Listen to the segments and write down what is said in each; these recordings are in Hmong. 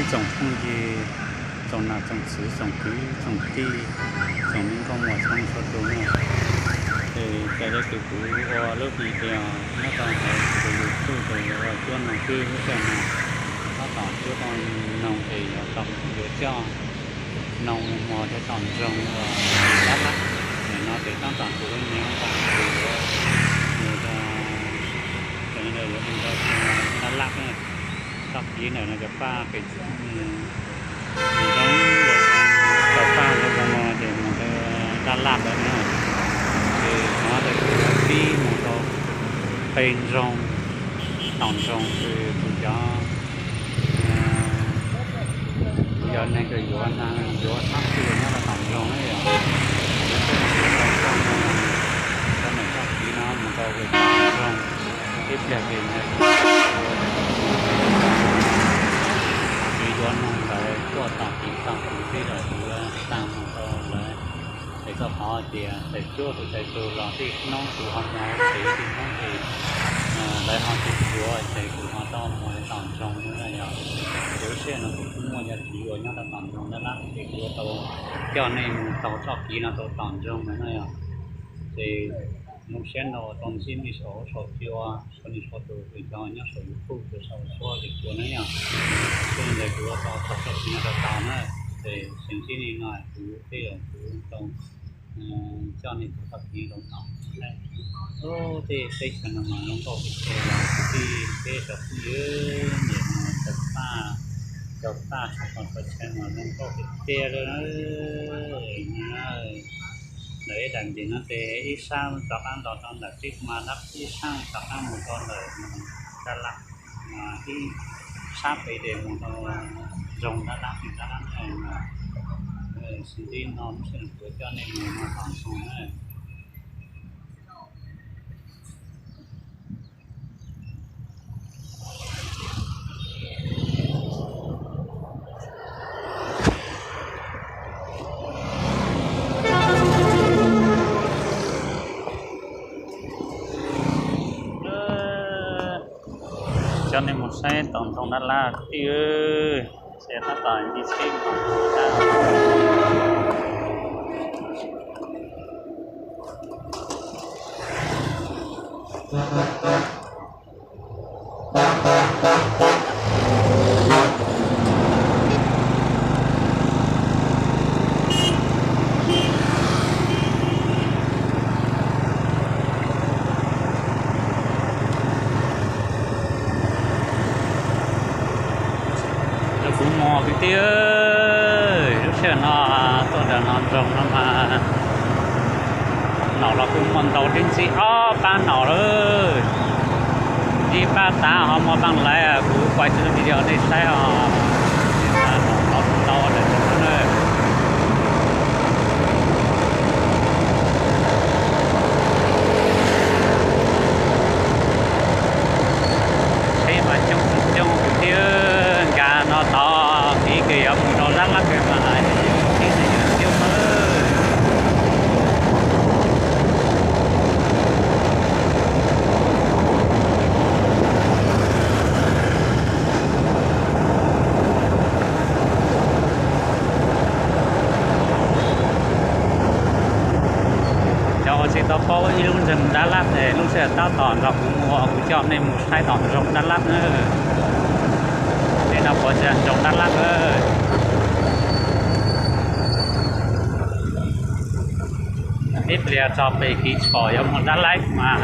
Tsoom phooj ywg, tsoom nam tsoom txwv, tsoom kwv tsoom tij, tsoom me nkauj muam txhua leej txhua tus na, es raws li tus kuv ua lub video nyob rau hauv tus YouTube tes yuav ua cuab noog twg lub sij hawm no, tab tom cuab tau noog es yuav tau yuav coj noog mus muag rau tom nroog uas Dab Laj. Nim no ces tab tom tus lub me tab tom tus yuav mus rau, cov no yuav mus rau Dab Laj na. Txoj kev ntawm no cov paj pem, cov paj zoo zoo no ces mus rau Dab Laj lawm na. Ces hnov tias kuv yuav pib mus rau pem nroog, tom nroog ces kuv cov, kuv cov neeg uas yuav, yuav sab xis nyob rau tom nroog na yom. Yuav tuaj mus rau tom nroog, cov ntawm txoj kev no mus rau tom nroog, ib pliag ces kuv yuav noog lawv tuaj tom kev txog kuv thiaj li yuav tag mus rau lawv. Es koj qhov tias tais cuab tus tais tus los tej hnub kuv ho mus tiv tej hnub es lawv ho tsis yuav ces kuv ho tau mus tom nroog no na yom. Ces lub sij hawm no kuv kuj muaj cov kwv uas nyob rau tom nroog Dab Laj ces kuv yuav tau coj nej mus taug txoj kev no rau tom nroog no na yom. Ces zoo siab ntau tau ntsib nej saum huab saum cua, txhua leej txhua tus, cov nyob saum YouTube, cov saum suab ces txhua na yom. Ces ntawd kuv yuav tau taug txoj kev no rau tau na. Ces sawv ntsib nej no kuv thiaj yuav kuv tau coj nej taug txoj kev no rau tau. Ub, tej teb chaws no mas zoo nkauj tiag tiag los kwv tij peb cov phooj ywg, niam no cov paj, cov paj tshaj tog cov chaw mas zoo nkauj tiag tiag li na. Ntawm ib daim ntim no ces ib sab rov qab nto rau ntawm teb mas dab, ib sab rov qab mus rau ntawm Dab Laj, ib sab pem ces mus rau nroog Dab Laj, Dab Laj no. Sawv ntsib no lub sij hawm kuv coj nej mus no tom nroog na. Coj nej mus saib tom nroog Dab Laj kwv tij, seb tab tom nce tsheb mus tau. Kuv muag kwv tij, lub sij hawm no tuaj ntawm no nroog no mas nom los kuj muaj ntau, twb ntxib ob pab nom lawm. Ib pab tav ho muaj paj laiv, kuv kuaj tsis tau video nej saib os. Nom los kuj ntau lawm na. Tsheb mas coob coob kwv tij, nkag no tod tiv kis yuav mus rau Dab Laj kawg mas tsheb ne coob coob na. Cov uas tsis tau paub ib lub nroog Dab Laj es lub sij hawm tab tom nrog kuv mus, kuv coj nej mus saib tom nroog Dab Laj na. Tej no puav tsis yog nroog Dab Laj na. Ib pliag txog pem kis tshom yuav mus Dab Laj mas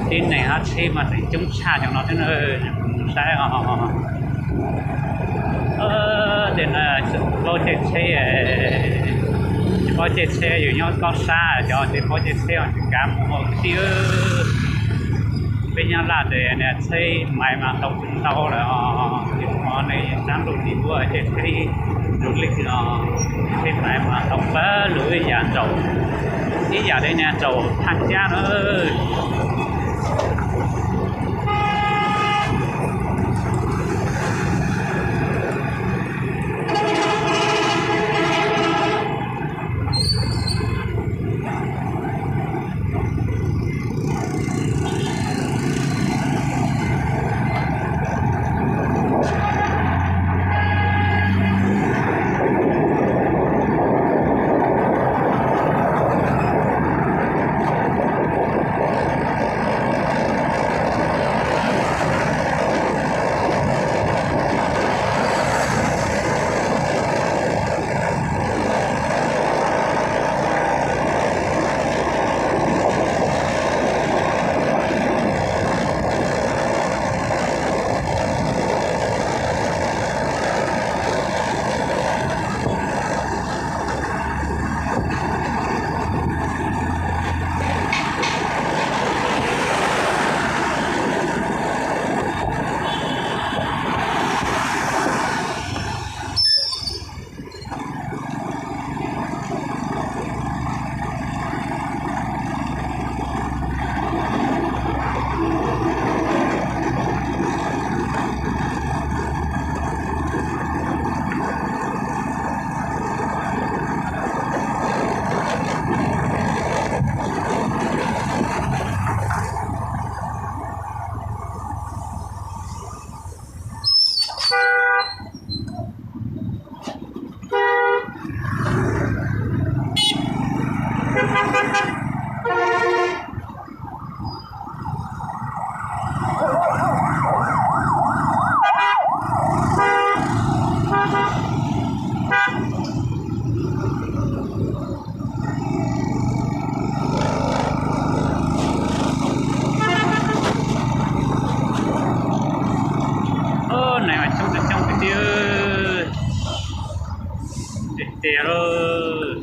tib neeg hab tsheb mas tseem coob tshaj cov no thiab na. Mus saib os. Tej no paub caij tsheb, tsis paub caij tsheb yus nyob kob sab, cov tsis paub caij tsheb tsis kav mus ua kwv tij. Peb Nyab Laj ces niag tsheb maiv mas tau ntau lawm os, ces mus ne sab ntuj tim ntua caij tsheb du lij no, tsheb maiv mas tau pawg lug ib yam ntsaum, ib yam li niag ntsaum thaj cab na. Neeg mas coob coob kwv tij, tiag tiag lauj.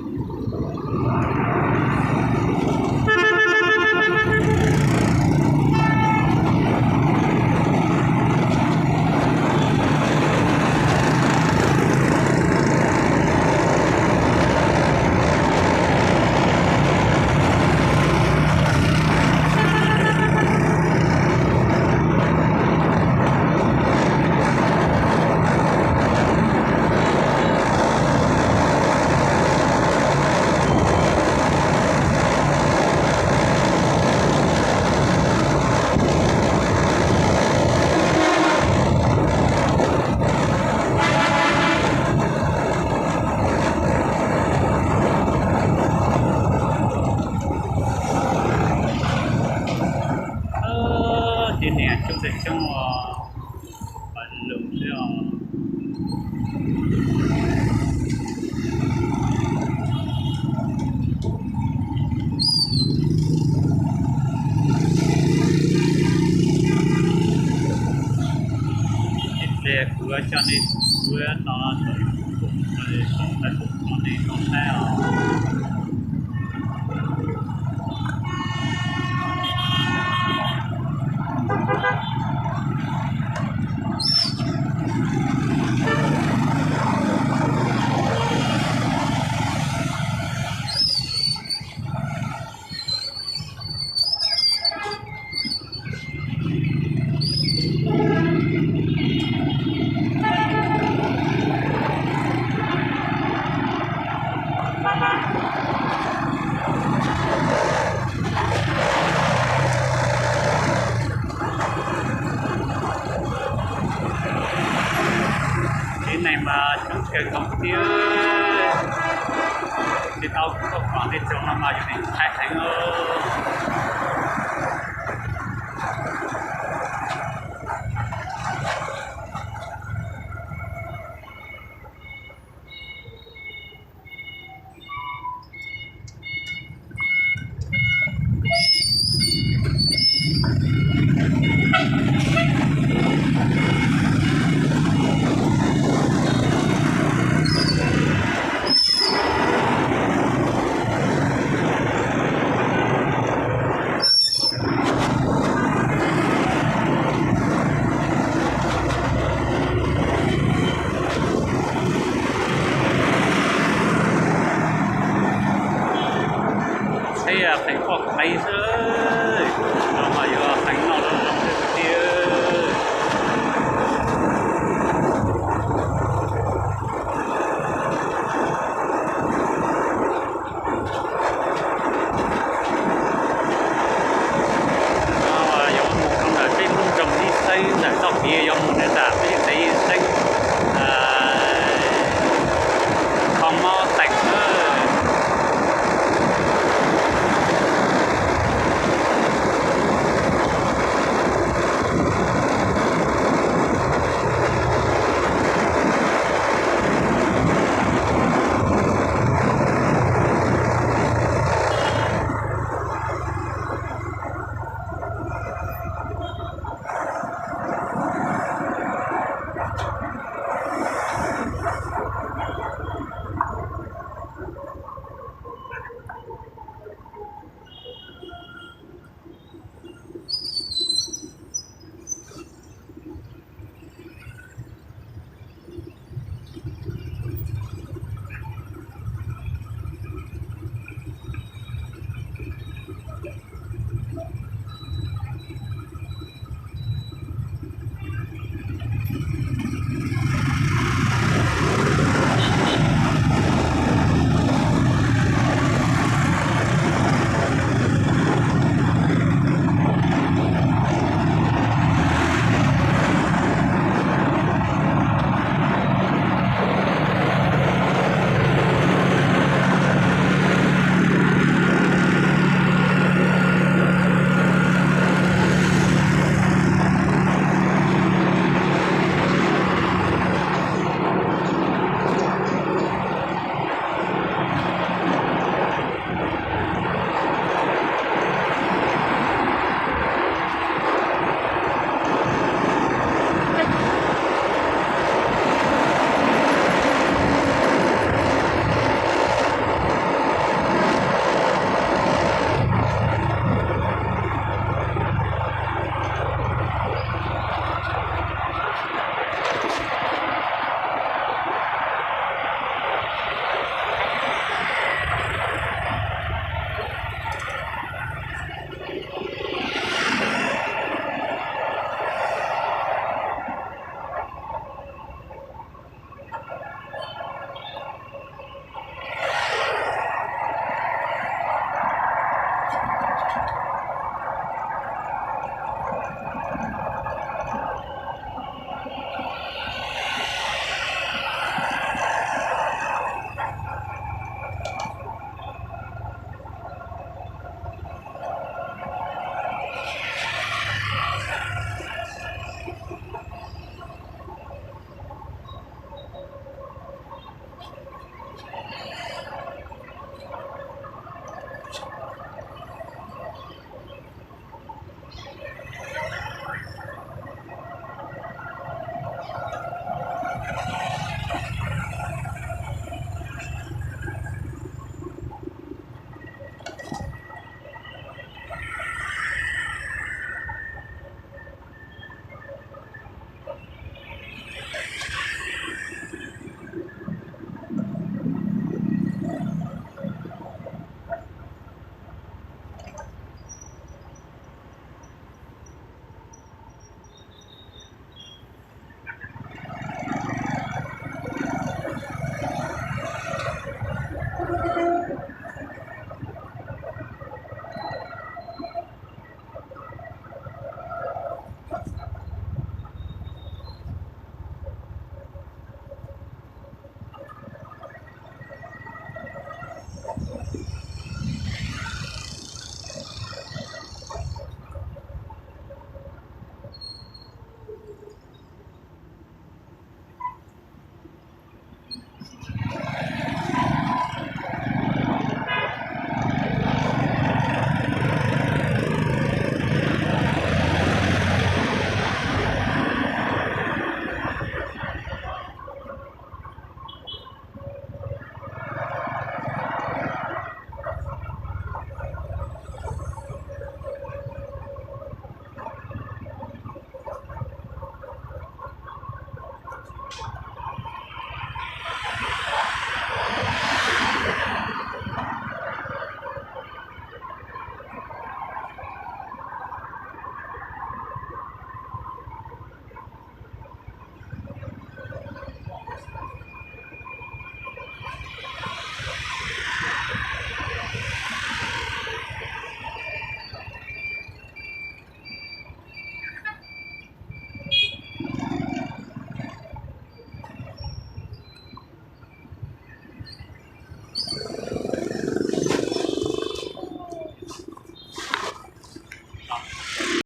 Tib neeg coob txog coob os, pais lug xwb os. Ib pliag kuv coj nej, kuv no, kuv tau tus no nej tau saib os. Tib neeg mas coob kawg nkaus tiag. Tsis tau kuv tuaj koom nej tsoom no mas yus ntshai heev os.